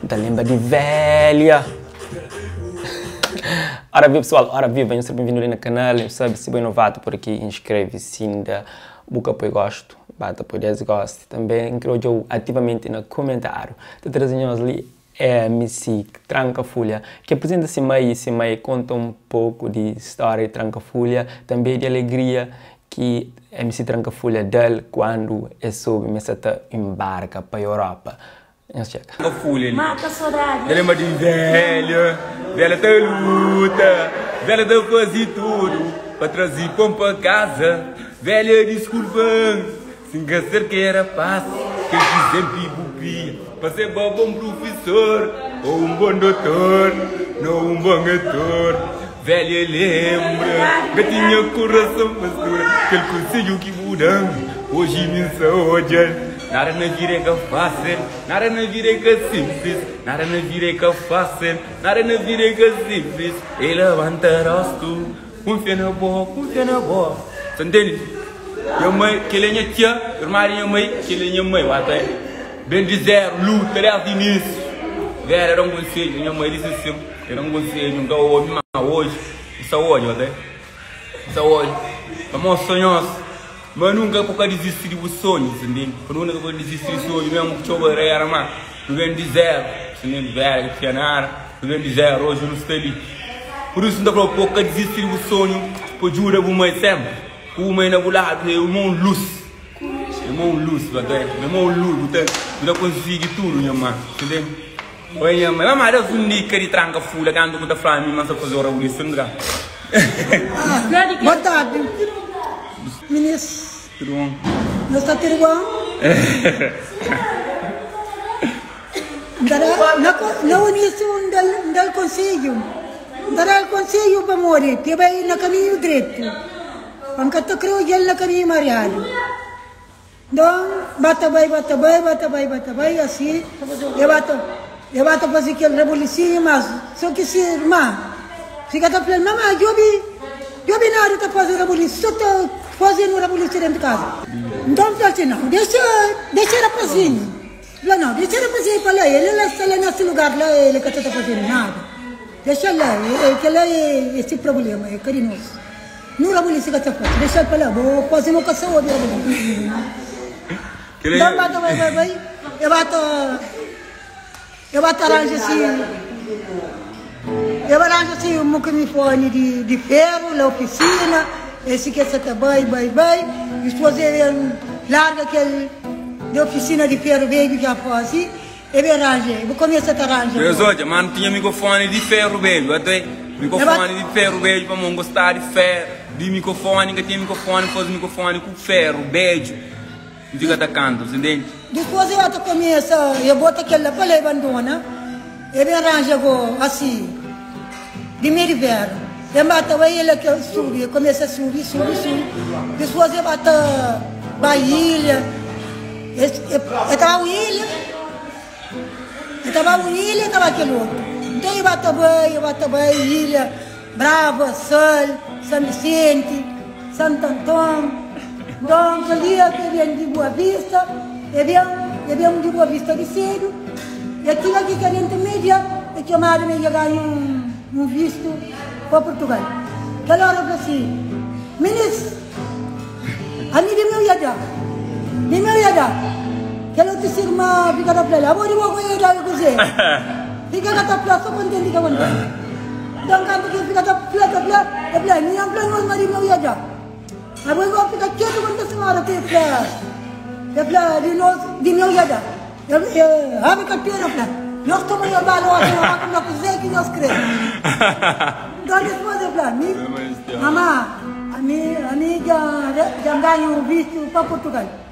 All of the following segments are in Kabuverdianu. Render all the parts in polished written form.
N ta lenbra di velha. Ora viva pessoal, ora viva, nhos sta benvindu li na kanal, nhos sabe si bo é novato por aqui, inscreve si inda bu ka poi gosto, ba ta poi des goste, tanbe N kre odja-u ativamenti na kumentariu. Ta traze nhos li MC Tranka Fulha, ki aprizenta si mai i si mai konta un poku di stória di Tranka Fulha, tanbe di alegria ki MC Tranka Fulha da-l kuandu el sobe ma el sa ta inbarka pa Europa. Nhos txeka. Tranka Fulha li. Mata sodadi. Ta lenbra di velha, velha ta luta, velha ta faze tudu pa traze pon pa kaza. Velha diskulpa-m si N ka ser kel rapaz ke ki senpri bu kria pa ser ba bon prufesor ô un bon dotor, no un bon ator. Velha lenbra ka tinha kurason pa stura kel konsedju ki bu da-m oji mi N sa odja-l. Nada na vida é ka fásil, nada na vida é ka sinplis, nada na vida é ka fásil, nada na vida é ka sinplis. Ei labanta rostu, kunfia na bo, kunfia na bo. Sa ntende? Nha mai, kel é nha tia, irma di nha mai, kel é nha mai. Ba ta ben di zeru, luta desdi inísiu. Vera da-m konsedju, nha mai dise sin, el da-m konsedju, N ka obi, ma oji N sta odja, ba ta N sta odja. Pamodi sonhos. Ma nunka bu ka dizisti di bu sonhu, sa ntende? Pa nunka bu ka dizisti di sonhu, mesmu ku txeu barera, ma nu ben di zeru, sa ntende? Vera ka tinha nada, nu ben di zeru, oji nu sta li. Pur isu N ta fla-u, pa bu ka dizisti di bu sonhu, pa djuda bu mai senpri, ku bu mai na bu ladu, é uma un lus, é uma un lus, ba ta, é uma un lus, bu ta, bu ta konsigi tudu, nha ma, sa ntende? Oi nha mai, mamá da-s un dika di tranka fula kantu ku ta fla mi ma N sta faze ora bu disi, N dra. Boa tardi, minis. Tudu bon? Nhos sta tudu bon? N ta da, na, na inísiu N da-l, N da-l konsedju, N ta da-l konsedju pamodi pa e bai na kaminhu dretu, pa N ka ta kre odja-l na kaminhu mariadu. Nton, ba ta bai, ba ta bai, ba ta bai, ba ta bai, asi, e ba ta, e ba ta faze kel rabulisinhu, mas so ki se irma fika ta fla-l, Mamá, djobe, djobe nada ta faze rabulisu, so ta faze-nu rabulisu dentu kaza. Nton, fla-l si, Nau, dexa, dexa rapazinhu. Fla, Nau, dexa rapazinhu pa la, el la sta la na se lugar la, el ka sa ta faze-nu nada. Dexa-l la, kel-la é se prubléma, é ka di nos. Nu rabulisi ka ta fasi, dexa-l pa la, bo fasi no ka sa obi rabulisi. Nton ba ta bai, bai, bai, e ba ta, e ba ta ranja si, e ba ranja si microfone di, di feru la ofisina, e si ke sa ta bai, bai, bai, dipôs e ben larga kel di ofisina di feru bedju dja fasi, E ben ranja, e bu kumesa ta ranja. Nhos odja, ma nu tinha mikofoni di feru bedju, ate mikofoni di feru bedju pamodi N gostaba di feru, di mikofoni, N ka tinha mikofoni, N faze mikofoni ku feru bedju, N fika ta kanta, bu ntende? Dipôs e ta kumesa, e bota kel la pa la, e bandona, e ben ranja go asi, di mei di feru, e mata bai, e la ke subi, e kumesa subi, subi, subi, dipôs e ba ta ba ilha. E ta ba un ilha, e ta ba un ilha, e ta ba kel otu. Nton e ba ta bai, e ba ta bai ilha Brava, Sal, San Visenti, Santu Anton. Nton kel dia ki e ben di Boa Vista, e ben, e ben di Boa Vista di sedu, e txiga ki ka dentu media, e txomadu ma e dja ganha un vistu pa Purtugal. Kel ora e fla si, Minis! Ami di meu ia da, di meu ia da. Kel otu si irma fika ta fla-l, Abo di bo ku ia da kuzê? Fika ka ta fla, so kontenti ka kontenti. Nton kantu ki el fika ta fla, ta fla, el fla, Mi N fla nhos ma di meu ia da. Abo i bo fika ketu ku N ta sinhora ki fla, el fla, Di nos, di meu ia da. El abri kartera, el fla, Nhos toma nhos bala oji, nhos ba kunpra kuzê ki nhos krê. Nton dipôs el fla, Mi, mamá, ami, ami dja, dja N ganha un vistu pa Purtugal.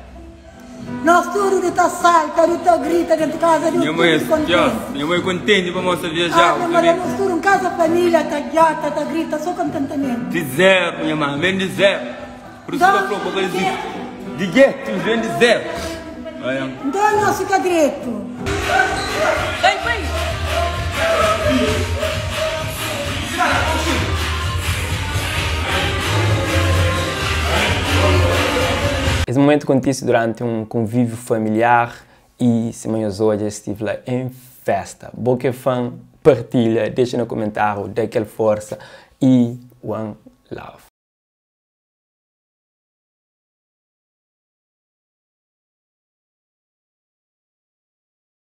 Nos tudu nu ta salta, nu ta grita dentu kaza, nu Nha mãe, tudu kontenti. Nha mãe kontenti pamodi sta viajaba. Ave Maria, nos tudu n kaza, família ta djata, ta grita, so kontentamentu. Di zeru, nha mãe, ben di zeru. Por isso ka fla, ka disisti. Di getu, ben di zeru. Nton nhos fika dretu. Es momentu kontise duranti un konvíviu familiar. E sima nhos odja es stive la em festa. Bo ki é fã, partilha, dexa na komentáriu, da kel forsa e one love.